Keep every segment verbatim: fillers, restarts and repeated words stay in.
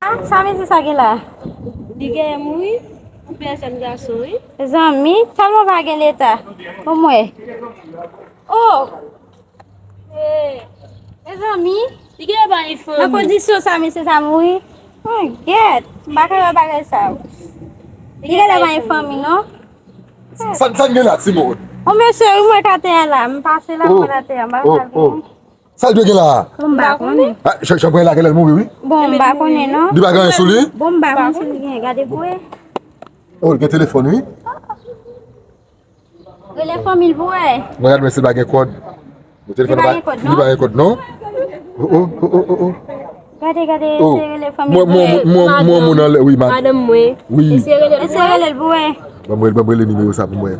Sa mesye sa gen la? Li genyen mouri. Yon bèl jèn gason, wi. Mezanmi, tèlman pa gen leta. Bon, mwen. Oh! Mezanmi, nan kondisyon sa, mesye sa mouri. Oh, gèt, m pa ka wè bagay sa. Li genlè pa gen fanmi, non? Sa, sa n gen la, timoun? Oh, mesye, wi, mwen k atè a la. M pase la, mwen atè a. M pa ka vini. Sa l dwe gen la? Bon, m pa konnen. Ah, chanpray la, genlè l mouri, wi. Bon, m pa konnen, non. Li pa gen anyen sou li? Bon, m pa konnen si li gen. Gade pou wè. Oh, li gen telefòn, wi. Rele fanmi l pou wè. Mwen gade mwen si l pa gen kòd. Li pa gen kòd, non? Li pa gen kòd, non. Oh, oh, oh, oh, oh, oh. Gade, gade, eseye rele fanmi l pou wè. Mwen, mwen, mwen, mwen, mwen, anlè, wi, madanm mwen. Wi. Eseye rele l pou wè. Ban mwen, ban mwen rele nimewo sa pou mwen.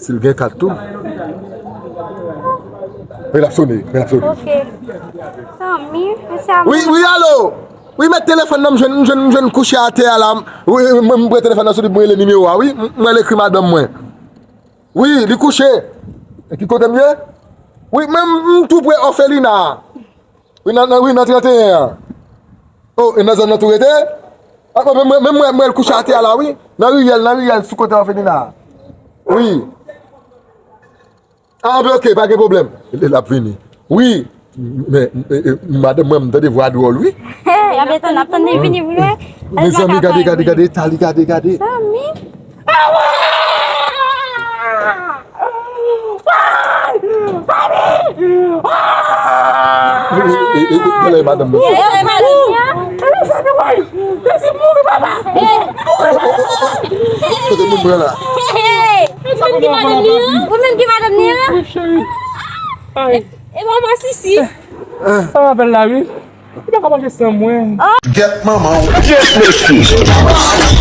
Si l gen kat tou. Men l ap sone, men l ap sone. Ok. Fanmi, mesye a. Wi, wi, alo. Wi, met telefòn nan, m jwenn, m jwenn, m jwenn kouche atè a la. Wi, wi, mwen, m pran telefòn nan sou li pou mwen rele nimewo a, wi. M, mwen al ekri madanm mwen. Wi, li kouche. E ki kote m ye? Wi, men m, m tou pre òfelina a. Wi, nan, nan, wi, nan trannteyen an. Oh, e nan zòn nan tou rete? Ah, men, men, men, mwen, mwen al kouche atè a la, wi. Nan riyèl, nan riyèl, sou kote òfelina a. Wi. Ah, ben, ok, pa gen pwoblèm. L, l ap vini. Wi. Men, e, e, madanm mwen, m tande vwa dwòl, wi. Hey, y ap tann, ap tann li vini, vre. Mezanmi, gade, gade, gade, eta li, gade, gade. Zanmi. E, e, e, e, e, madanm mwen. Kote moun pran la? Ou menm ki madanm li an? Ou menm ki madanm li an? Wi, cheri. Ay. E pa masisi. Sa m apèl la, wi. Li pa ka mache san mwen. Gèt manman w. Gèt mesye.